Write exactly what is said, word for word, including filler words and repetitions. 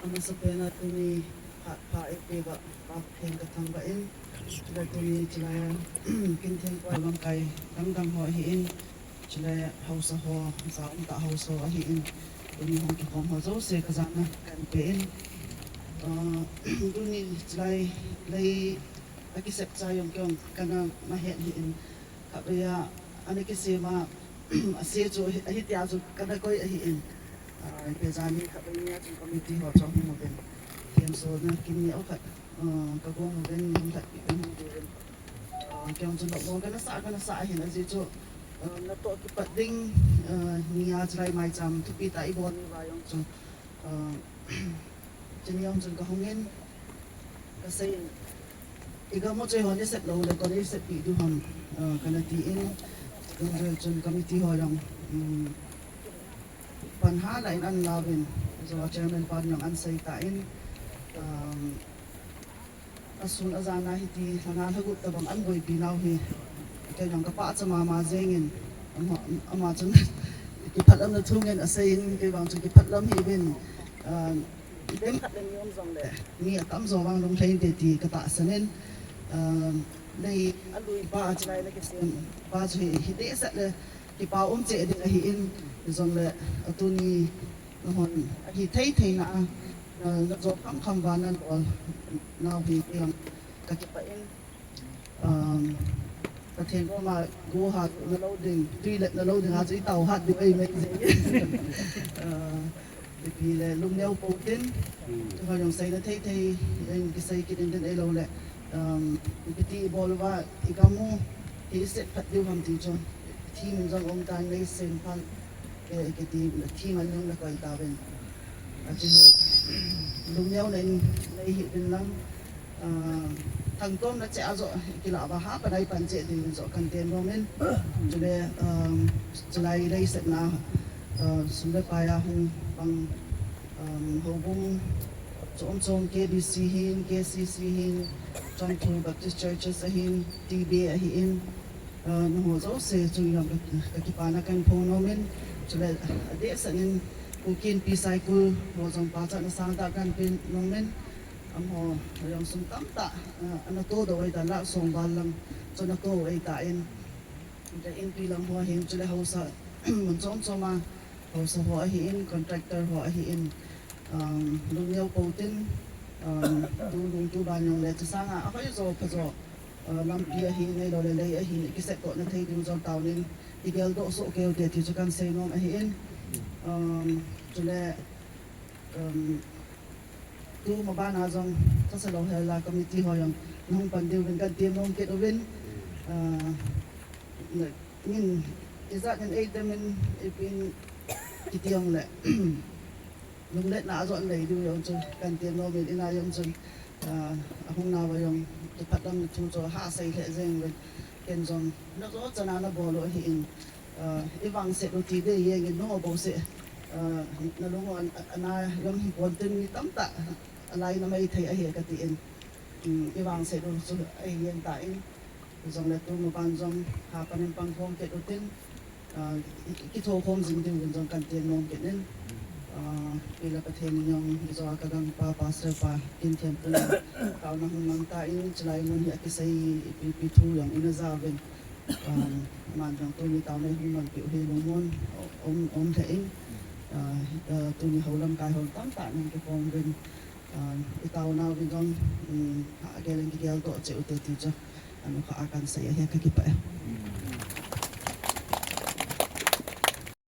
Masapen a tuni phat pha eipeh uva Pa Pathen kathangvah in, chule tuni chule kin theng koi lamkai dangdang ho ahin, chule haosa ho, ja umtah haosa ho ahin, tuni hung kikhom ho jouse kajana kahin pe in, ah, tuni chule lei akisep cha jong kei jong kana het hih in, khatvei a ana kisem a, ase chu ahi, ahi tia chu kana koi ahin. Ah, ipi jani khatvei nia chun committee ho chu ahung uvin. Themsohna kin neo khat, ah, kagong uvin, hung khat pi kan hung uvin. Ah, kei jong chun lou kana sa, kana sa ahin ajeh chu, ah, natoh kipat ding, ah, nia chulai maicham thupi tah ibol uva jong chu, ah, Chuni jong chun kahung in, kasei in, igam u chu eihon isep lou le, koi isep peh diu ham, ah, kana ti in, jong chun committee ho jong, um, pan hala in ana lauvin, jo chairman pan jong ana sei tan, um, asun ajan a hiti lhanga lhagut tobang ana boipi nau hi, kei jong kapachat mama jeng in, ama, ama chun kiphatlamna thu ngen asei in, kei vang chun kiphatlam hih uvin, ah, dem khat le ni um jongle, mi atamjo vang lunglhai inte ti katahsan in, ah, nei alui pa chulai na kisem pa chu hi, hi dehset le kipa um cheh ding ahin, jongle atuni nahon ahi thei theina a, na, najo kham kham uva nabol nau hi kei jong kakipah in, um, Pathen koma go hatna lou ding, tui letna lou ding a chu itao hat ding ahi mai jeng. Ah, ipi le lungneo pou tin, hmm, kei jong seina thei thei in kisei kit in tin ahilou le, um, ipi ti ibol uva igam u hi isep phat diu ham ti chu, thi min jong um tan nei sem phat, eh, kiti, thi man jong nakoi tauvin. Achu lungneona in nei hih uvin lang, ah, thangtomna cheh a joh kilah uva hapan a ipan cheh diuvin joh kan temnom in. Chule, um, chulai leiset na, ah, sum le pai a hung pang, um, houbung chom chom K B C hin, K C C hin, Chongthu Baptist Churches ahin, T B A ahin, ah, nangho jouse chung jong ka, kakipana kan phong nom in, chule adehset in Kuki Inpi Saikul ho jong pachatna sangtah kan pe nom in, amaho jong sum tamtah, ah, ana todoh u ahitan, lakh som val lang chu ana tou u ahitan, Inpi lang ho ahin, chule haosa mun chom chom a haosa ho ahin, contractor ho ahin, um, lungneo pou tin, um, tu lungtu ban jong le, chusanga ahoijo phajo, uh, lampi ahin, ahilou le lei ahin, kisetdohna thei ding jong taonin, igeldoh soh kei ute ti chu kan seinom ahin, um, chule, um, tuma bana jong thasa lou hel a committee ho jong nahung pan diuvin kan temnom kit uvin, uh, min ijat in eitem in, ipin kiti jongle, lungletna ajoh nei diu jong chu kan temnom in, ina jong chun, ah, ahung nauva jong kiphatlamna thu chu ha sei lheh jeng uvin, ken jong najo chana nabol u ahin, ah, ivangset u ti dei jeng in, nangho bouseh, ah, nalung u ana, ana jong hipon tin, mi tamtah alai na maithei ahi katin, um, ivangset u chu ahi jeng tan, jongle tuma ban jong hapan in pangkhom kit utin, ah, i, i, kithokhom jing diuvin jong kan temnom kit in, ah, ipi le Pathen in jong ijo a kagangpa Pastor pa Kinthempu in taona hung mang tan, chulai mun hi akisei ipi ipi thu jong ina jauvin, ah, aman jong tuni taona hung mangpeh u hi lungmon um, um lheh in, ah, ah, tuni hou lamkai hon tamtah nahung kikhom uvin, ah, itaonau vin jong, um, agel in kigeldoh cheh ute ti chu, anukha a kan sei ahi, kakipah e.